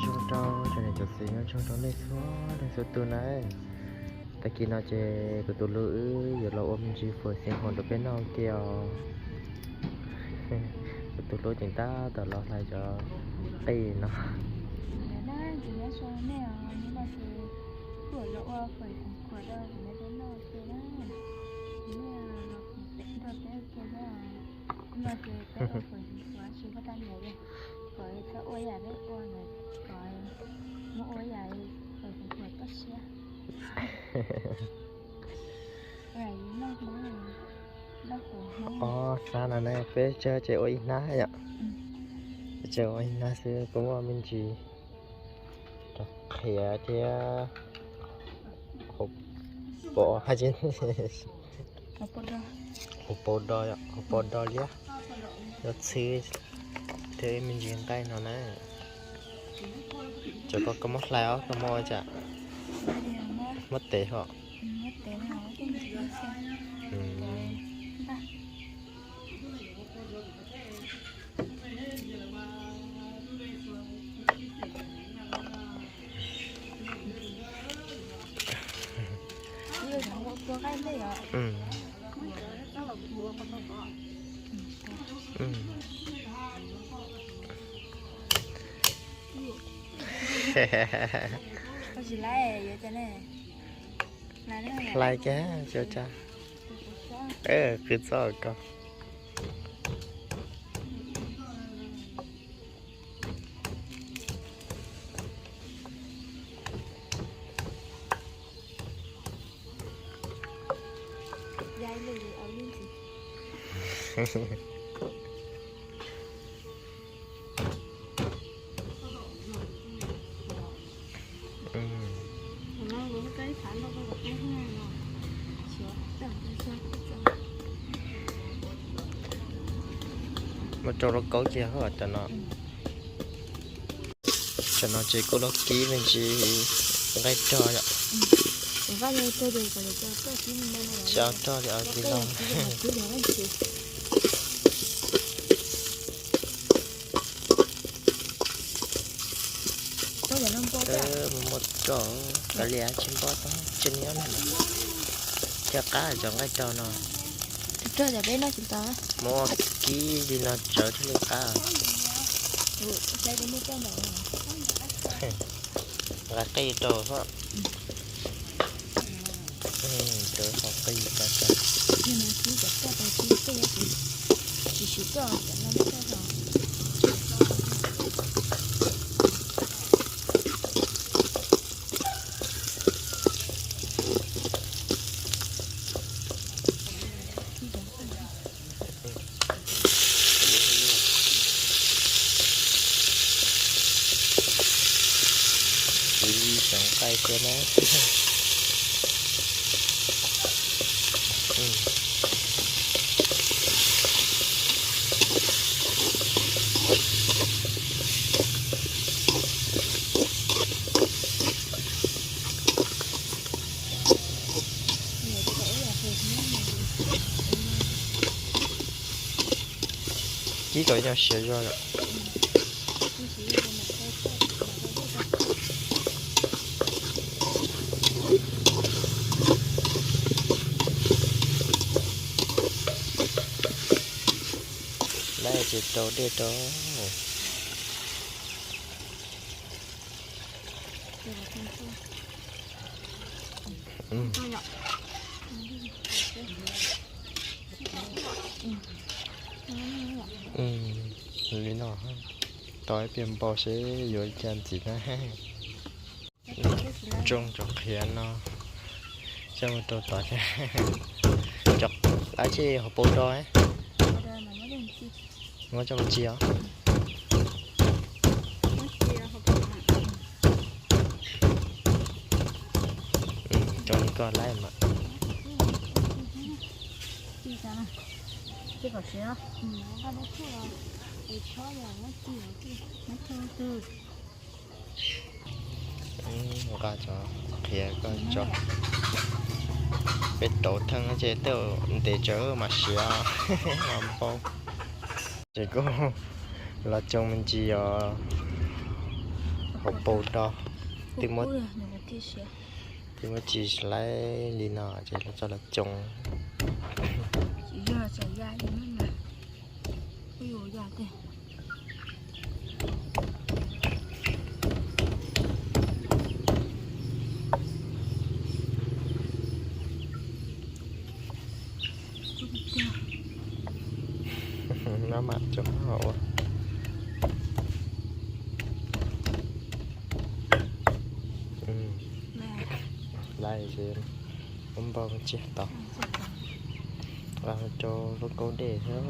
Tsaug rau cov niam cov txiv, nyob zoo rau nej txhua leej txhua tus na. Tag kis no ces kuv tus hlub wb yuav los ua me ntsis fawm xeev khuam rau peb noj ua ke os. Kuv tus hlub tseem tab tom los hlais cov qij no. Ob hnab no ne, peb tsawg ces ua ib hnab yom. Peb tsawg ua ib hnab xwb, kuv muaj me ntsis rau qhiav thiab hauv paus, hauv paus do, hauv paus do liab, yuav txhwb thiab ib me ntsis nqaij no na. Cov ko koj muab hlais os, koj muab ua cas? Muab tev hos. Hlais kiag, qhwv txoj ko. Muab rau lauj kaub kiag hos cov no. Cov no ces kuj los kib me ntsis nqaij rog yom. Tsis au rog li, au li no. Muaj rog, kav liam tsis npog tau, tsis nyob na. Thiaj qab cov nqaij rog no. Muab kib li no tsawv thiaj li qab. Nqa qij rau hos. Rau qij tas tas. Kib cov nqaij thiab na. Kib kom yog siav zog yom. Lawv ces rau dej rau. Li no, tau ib pliag npau seb yuav ua cas ntxiv na. Tsoo cov qhiav no coj mus rau tod thiab. Cov dab tsi hauv paus do, muab coj mus txiv os. Coj li koj laij mas. Nqa cov qhiav koj tso, peb rauv theej ces tej ntev tsawv mas siav npau. Ces kuj los tsoo me ntsis os. Hauv paus do, twb muab, twb muab tsis laib li no ces lawv tso los coo. Maj mam cov ua lais, muab npau tsiaj tau, rau lub kaub dej thiab.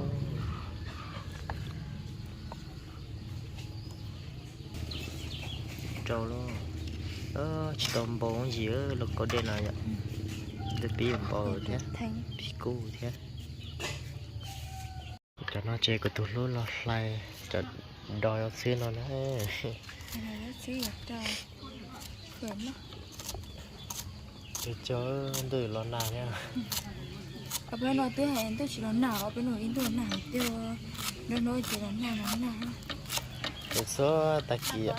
Rau lub, tsis tau npau yim lub kaub dej no yom. Twb pib npau thiab, pib kub thiab. Cov no ces kuv tus hlub los hlais cov do xwb no na. Cov ntuj los nag thiab. Ob peb no twb hais ntuj tsis los nag, ob peb no ib ntuj nag tiag, nrog nrog ces los nag los nag. Kuv xub tag kis.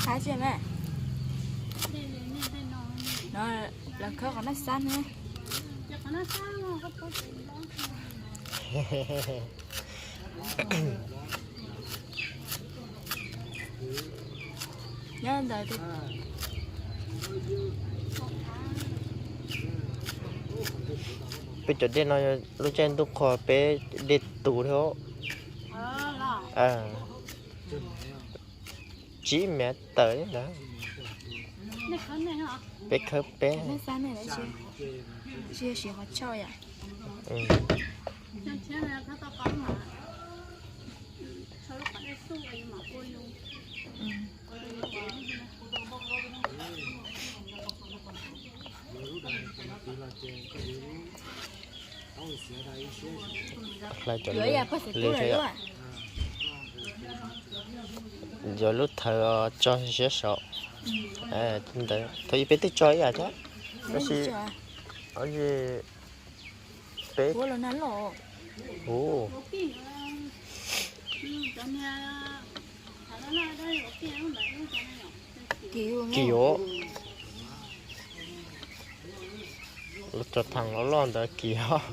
Qab tsis me, no lawv khawb qhov naj xab ne. Nyob ntawd, peb cov dej no lub caij ntuj qhuav peb dej tus thiab. Tsib mev tawm li ntawd. Peb khawb peb. Hlais cov lwg thiab yom. Yog lub thawv tso siab saud. Ntawd thaum ub peb twb tso ib yam thiab, tab sis peb, hu, kim ua, lub tso thav loj loj ntawd kim os.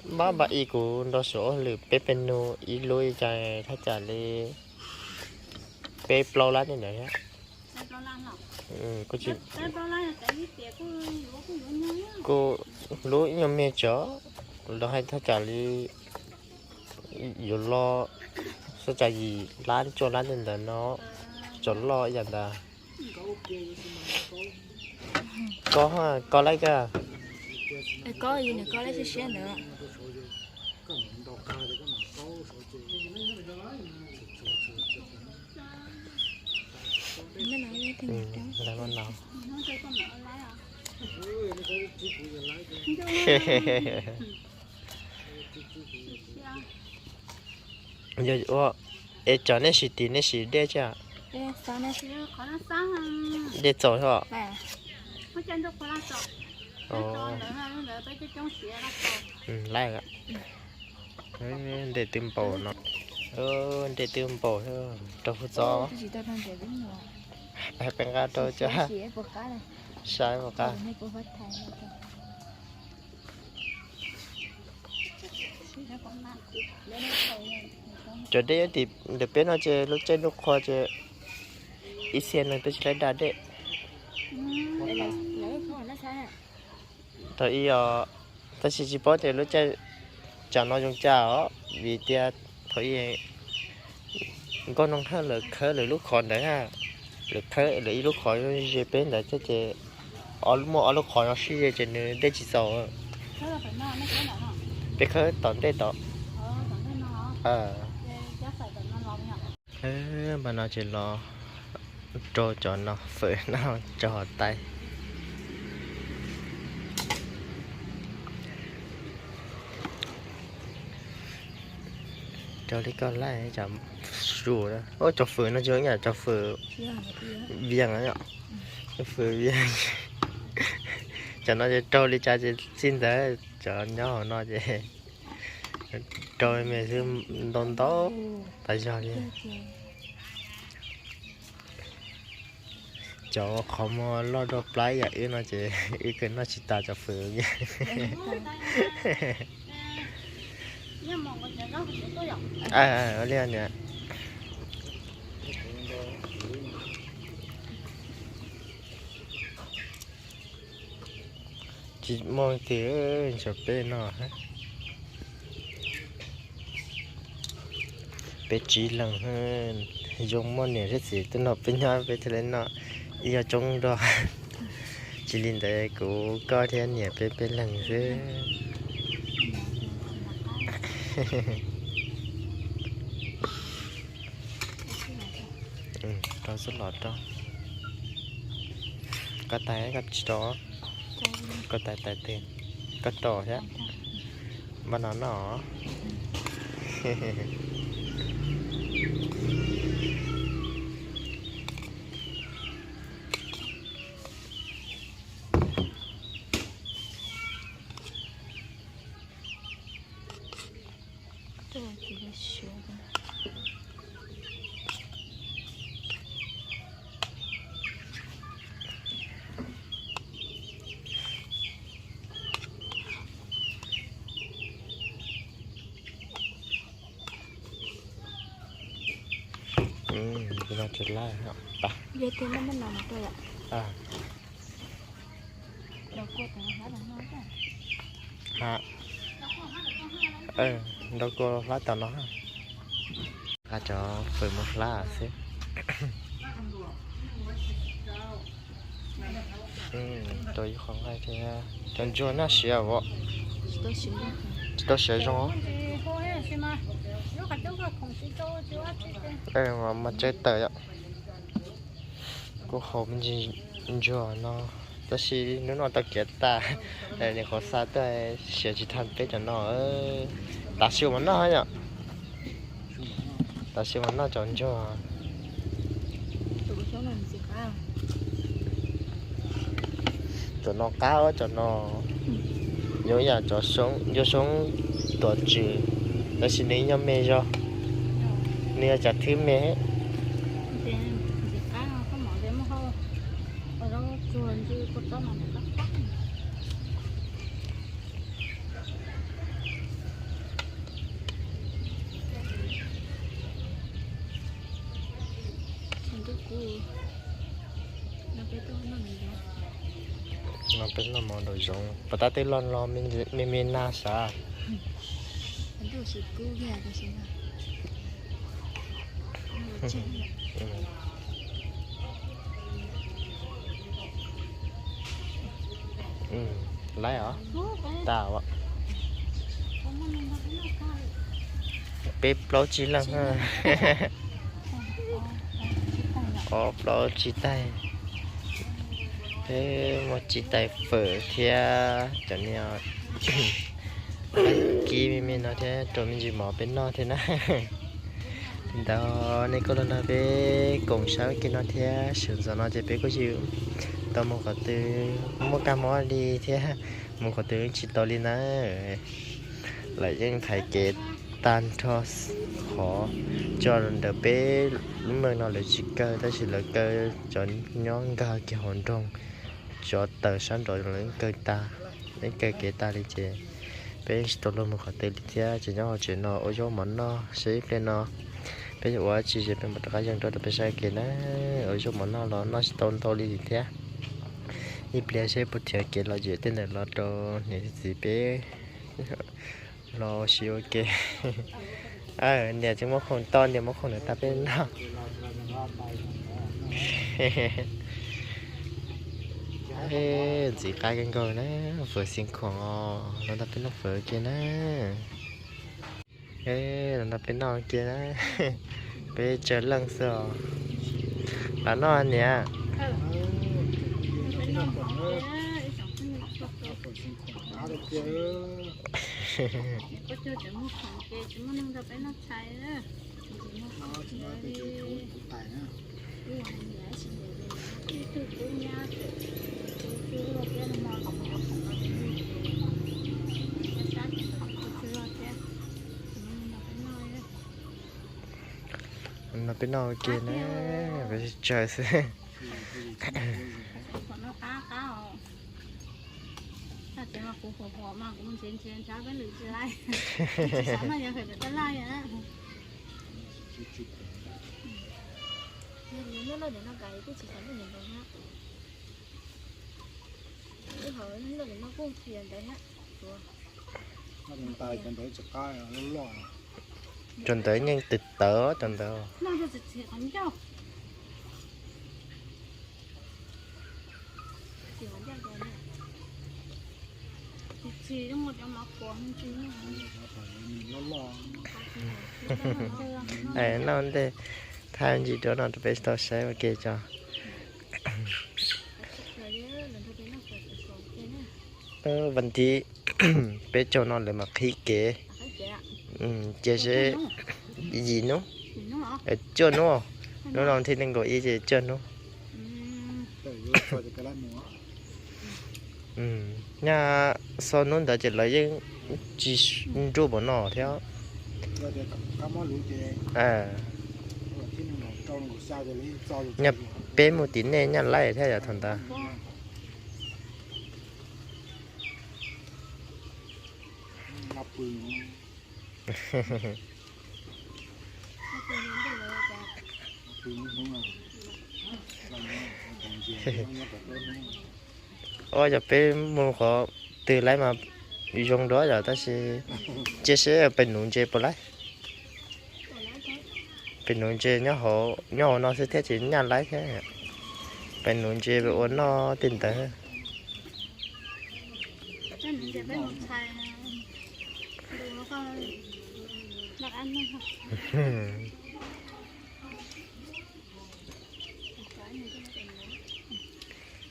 Npab npab ib kuv nrog suav ua lwm peb peb nug ib lub ib cas thaj tsam li peb plaub lab tej ntawd thiab. Kuv lub ib nyuag me tso, lawv hais thaj tsam li yuav los thaj tsam yim lab cuaj lab tej ntawd no, tso loj ib yam ntawd. Koj, koj laib koj. Koj, nws koj laib siab siab ntawd. Yog ua, es tsam nej sim tim nej sim dej thiab? Dej txaus os. Laib, ntej twb npaum no, ntej twb npaum rau hauv txo. Peb nqa rau cov saib puas qab. Cov dej nyob tim ntawm peb no ces lub caij ntuj qhua ces ib txhia neeg twb tsis laib da dej. Thaum ub os, tab sis tsis paub tias lub caij tsam no zoo cas os, vim tias thaum ub nkauj Noog Hawj lawv khawb lawv lub qhov ntawd, lawv khawb lawv ib lub qhov ze peb ntawd thiab ces muaj ob lub qhov no sib ze ces nws dej tsis txaus. Peb khawb tom ntej tod. Npaj no ces los rau cov no fawm no tso hauv tais. Cov li koj laij, cov fawm no tsis zoo ib yam cov fawm vias, cov fawm vias, Cov no ces raug li cas ces txij ntawd, cov nyob hauv no ces raug me xwb, ntau ntau tas zog li. Cov qhov muag loj dua plab yam wb no ces wb kawg noj tsis tas cov fawm. Ua li niam. Tsis muaj twg nrog peb noj. Peb tsib leeg, zoo muaj niam thiab txiv tuaj nrog peb nyob peb thiaj li noj ib co tsoob dua. Tsis li ntawd kuv koj thiab niam peb peb leeg xwb. Rau xub los rau. Koj tais koj tsis rau. Koj tais tais twg? Koj rau thiab. Npaj no noj. No tsis laj, nrau kua hlab tom no. Nqa cov fawm mus hlab xwb. Rau ib qho nqaij thiab. Cov ntsuag noj siav os? Tsis tau siav zoo. Mas tsawb tawm yom. Kuj haus me ntsis ntsuag no, tab sis hnub no tau kiav tas, nim qhuav xa tuaj siav tsis tag peb cov no. Tav su mas noj yom. Tav su mas noj cov ntsuag. Cov no qab, cov no yuav yam cov, yuav soob tuav tswv, tab sis nws yog me zog, nws yog cov thwb me. No peb noj mov nraum zoov, puas tab twb loj los me me na sav. Laib os. Tas. Peb plaub tsib leeg. Ob plaub tsib tais. Peb muaj tsib tais fawm thiab cov niag kib me me no thiab rau me ntsis mov peb noj thiab na. Li ntawd nej kuj los nrog peb koom saib ua ke no thiab, sawv ntxov no ces peb kuj tsis tau mus qhov twg, muaj kab mob li thiab, mus qhov twg tsis tau li na. Lawv yeej thaiv kev tag nrho qhov, cov ntawm peb lub neej no lawv tsis kaw, tab sis lawv kaw cov nyob nkag kiag hauv nroog, cov taws sab nraud lawv yeej kaw tas, yeej kaw kev tas li ces peb yeej tsis tau luag mus qhov twg li thiab, ces nyob hauv tsev no ua zaub mov noj seb ib pliag no peb yuav ua tsi ces peb mam rov qab yees rau rau peb saib kev na. Ua zaub mov noj los noj tsis tau ntau li thiab, ib pliag seb puas nrhiav kev los yam tej ntawm los rau niam thiab txiv peb los ua si ua ke. Niam tsis muaj khoom tau, niam muaj khoom nws tag peb noj. Ntxim qab kawg nkaus na, fawm xeev khuam os, los nrog peb noj fawm ua ke na. Los nrog peb noj ua ke na, peb tsawg leej xwb os. Los noj niam. No peb noj ua ke na, peb tsaws xwb. Cov ntawd yeej tawv tawv cov ntawd. Noj ntej thaj ntsis dua no rau peb tau saib ua ke tso. Vas thiv peb caug no lawv mam qhib kev, cia seb yim hnub, cuaj hnub, hnub no thib nees nkaum ib ces cuaj hnub. Nyaj xo hnub ntawd ces lawv yeej tsis nruj npaum no thiab. Nyaj peb mus tim nej nyaj laib thiab yom thaum ntawd. Ua yog peb mus qhov twg laib mas zoo dua yom, tab sis cia seb pem nuv ntses puas laib. Pem nuv ntses nyob hauv no xwb thiab ces nyaj laib thiab. Pem nuv ntses ua noj tej ntawd.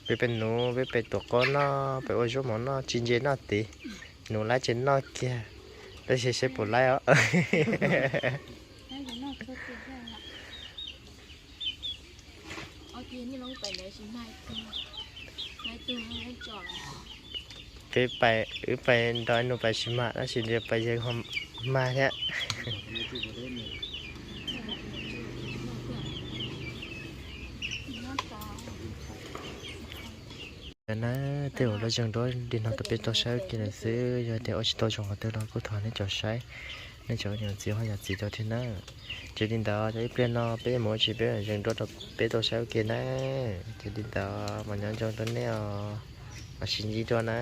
Peb pem nuv, peb pem tuam qaub noj, peb ua zaub mov noj, tsis ntse noj tid. Nuv laib tseem noj kiag, tab sis seb puas laib os. Peb pais, wb pais nrog nus pais tsis mag, tab sis nws pais yawg ho mag thiab. Na, tej uas loj zeeg dua li no rau peb tau saib ua ke lawm xwb, yog tias ua tsis tau zoo qhov twg los kuj thov nej cov saib, nej cov niam txiv ho yam txiv tau thiab na. Ces li ntawd cov ib pliag no peb yuav mus ua tsis peb zeeg dua rau peb tau saib ua ke na. Ces li ntawd mas nyob zoo rau nej os, mam sib ntsib dua na.